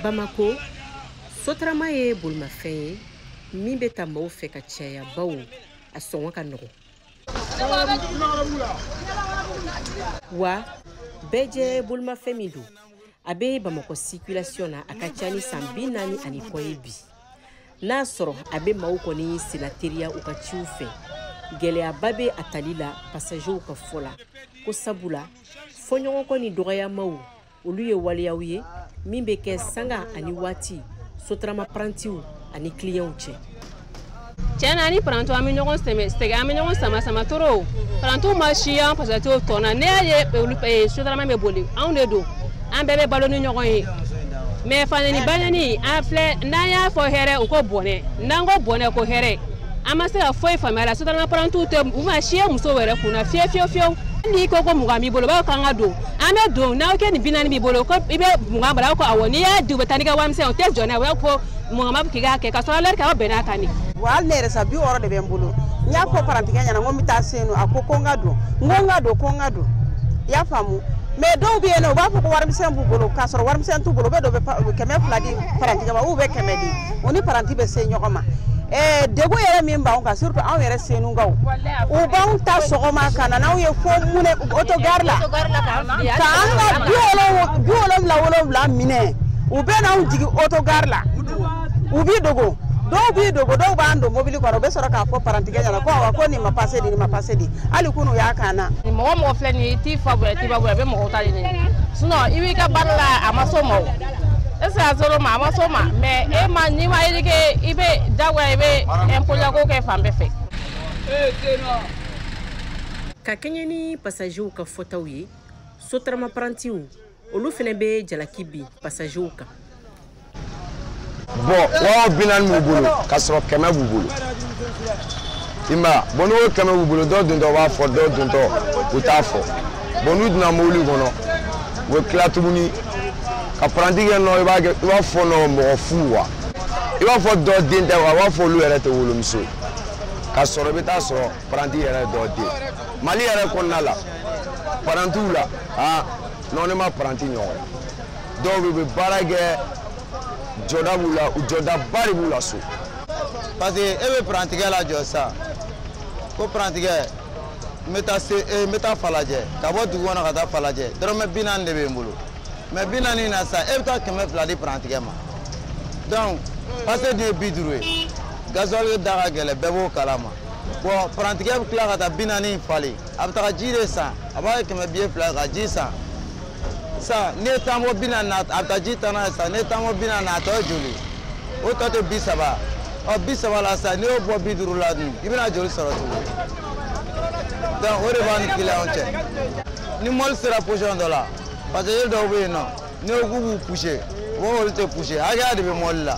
Bamako, Sotrama ye bolimafɛn ye min bɛ ta maaw fɛ ka caya bawo a sɔngɔ ka nɔgɔn. Wa bɛɛ jɛ bolimafɛn min don, a bɛ Bamakɔ circulation na a ka ca ni san 40 ani kɔ ye bi. N'a sɔrɔ a bɛ maaw kɔni senna teliya u ka ciw fɛ, gɛlɛyaba bɛ a tali la passagerw ka fɔ la ko sabula fɔɲɔgɔnkɔ ni dɔgɔyamaw olu ye waleyaw ye min bɛ kɛ sanga ani waati Sotrama parantiw ani clientw cɛ. Tiɲɛ na ni parantiw an bɛ ɲɔgɔn sɛgɛn, an bɛ ɲɔgɔn sama sama toro. Parantiw ma si an passagerw tɔ na. N'i y'a ye Sotrama bɛ boli, anw de don, an bɛɛ bɛ balo ni ɲɔgɔn ye. Mais fanɛni banɛni an filɛ, n'an y'a fɔ hɛrɛ u ko bɔnɛ, n'an ko bɔnɛ ko hɛrɛ, an ma se ka foyi faamuya la. Sotrama parantiw tɛ u ma si musow yɛrɛ kunna fiyewu fiyewu fiyewu. N'i ko ko 20 b'i bolo, u b'a fɔ k'an ka don, an bɛ don. N'aw kɛ nin 40 b'i bolo ko i bɛ 20 bara, aw ko awɔ. N'i y'a di u bɛ taa n'i ka warimisɛn, u tɛ jɔ n'a ye, u b'a fɔ ko 20 ma k'i k'a kɛ k'a sɔrɔ lɛri k'aw bɛn'a kan de. Wa hali ne yɛrɛ sa 60 de bɛ n bolo. N y'a fɔ parantikɛ ɲɛna n ko n bɛ taa Senu, a ko ko n ka don, n ko n ka don, ko n ka don, i y'a faamu. Mais dɔw bɛ yen nɔ, u b'a fɔ ko warimisɛn b'u bolo k'a sɔrɔ warimisɛn t'u bolo. U bɛ dɔ bɛ 200 di parantikɛ ma, ou bɛ 100 di, o ni paranti bɛ se ɲɔgɔn ma. Degun yɛrɛ min b'anw kan, surtout anw yɛrɛ Senukaw, u b'anw ta sɔgɔma ka na n'anw ye fo munɛ autogare la, k'an ka 77 minɛ, u bɛ n'anw jigin autogare la, u b'i dogo, dɔw b'i dogo, dɔw b'an don mobili kɔnɔ, u bɛ sɔrɔ k'a fɔ parantikɛ ɲɛna ko awɔ ko nin ma passe di, nin ma passe di, hali kunun u y'a k'an na. Mɔgɔ mɔgɔ filɛ nin ye, i t'i fa bonya, i t'i ba bonya, i bɛ mɔgɔw ta de ɲini, sinon i b'i ka baara la, a ma s'o ma o. Est ce que a ser'o ma? A ma s'o ma, mais e ma n'i ma éduqué, i bɛ jagoya, i bɛ imposer ko kɛ fan bɛɛ fɛ. Ka kɛɲɛ ni passagerw ka fɔtaw ye, Sotrama parantiw olu fana bɛ jalaki bin passagerw kan. Bon, 40 b'u bolo k'a sɔrɔ 100 b'u bolo. I m'a ye, bon n'o 100 b'u bolo, dɔw dontɔ b'a fɔ, dɔw dontɔ u t'a fɔ. Bon n'u donna mobili kɔnɔ, u bɛ tila tuguni ka paranti kɛ nɔ, i b'a kɛ i b'a fɔ nɔ mɔgɔ fu wa. I b'a fɔ dɔ den tɛ wa, i b'a fɔ olu yɛrɛ tɛ wolomuso ye. K'a sɔrɔ i bɛ taa sɔrɔ paranti yɛrɛ ye dɔ den. Mali yɛrɛ kɔnɔna la, parantiw la, aa non ne ma paranti ɲɔgɔn ye. Dɔw bɛ yen, u bɛ baara kɛ, jɔda b'u la, jɔdaba de b'u la so. Parce que e bɛ parantikɛ lajɔ sisan, ko parantikɛ n bɛ taa se, n bɛ taa Falajɛ, ka bɔ dugu kɔnɔ ka taa Falajɛ, dɔrɔmɛ 40 de bɛ n bolo. Mais 40 na sisan, e bɛ taa 200 di parantikɛ ma. Donc passe dun ye 50 ye, gasoil da ka gɛlɛn, bɛɛ b'o kalama. Bon parantikɛ bɛ tila ka taa 40 falen, a bɛ taga ji de san, a b'a kɛ 100 biye 2 ka ji san. Sisan n'i ye tan bɔ 40 na, a bɛ taa ji ta n'a ye sisan, n'i ye tan bɔ 40 na, a tɔ ye joli? O tɔ tɛ 30. Ɔ 30 la sisan, n'i y'o bɔ 50 la dun, i bɛna joli sɔrɔ tuguni? Donc o de b'an ni client cɛ. Ni mobili sera position dɔ la, passager dɔw bɛ yen nɔ, n'i ko k'u b'u pousser, u b'a fɔ olu tɛ pousser, hakɛya de bɛ mobili la.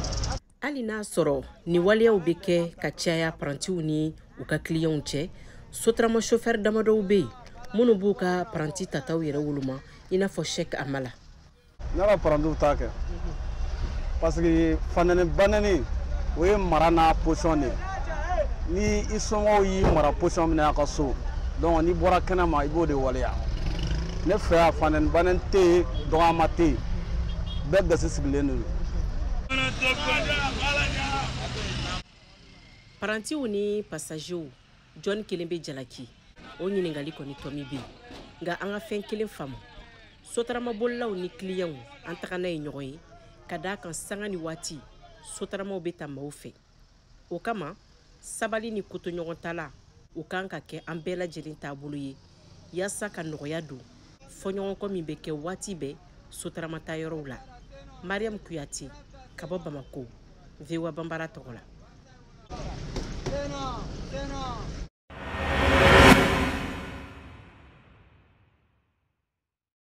Hali n'a sɔrɔ nin waleyaw bɛ kɛ ka caya parantiw ni u ka clientw cɛ, Sotrama chauffeur damadɔw bɛ yen minnu b'u ka paranti tataw yɛrɛ woloma, i n'a fɔ Cheikh Amala. Ne ka parantiw t'a kɛ parce que fanɛni banɛni o ye mara n'a position de ye. Ni i somɔgɔw y'i mara position min na a ka so, donc n'i bɔra kɛnɛ ma i b'o de waleya. Ne fɛ yan fanɛni banɛni tɛ yen, dɔgɔyama tɛ yen, bɛɛ gasi sigilen de don. Parantiw ni passagerw jɔnni kelen bɛ jalaki, o ɲininkali kɔni tɔ min bɛ yen, nka an ka fɛn kelen faamu, Sotrama bolilaw ni clientw an taga n'a ye ɲɔgɔn ye ka d'a kan sanga ni waati Sotramaw bɛ ta maaw fɛ. O kama sabali ni kotoɲɔgɔntala o kan ka kɛ an bɛɛ lajɛlen taabolo ye yaasa ka nɔgɔya don fɔɲɔgɔnkɔ min bɛ kɛ waati bɛɛ Sotrama ta yɔrɔw la. Mariam Kuyate ka bɔ Bamako, VOA Banbara tɔgɔ la.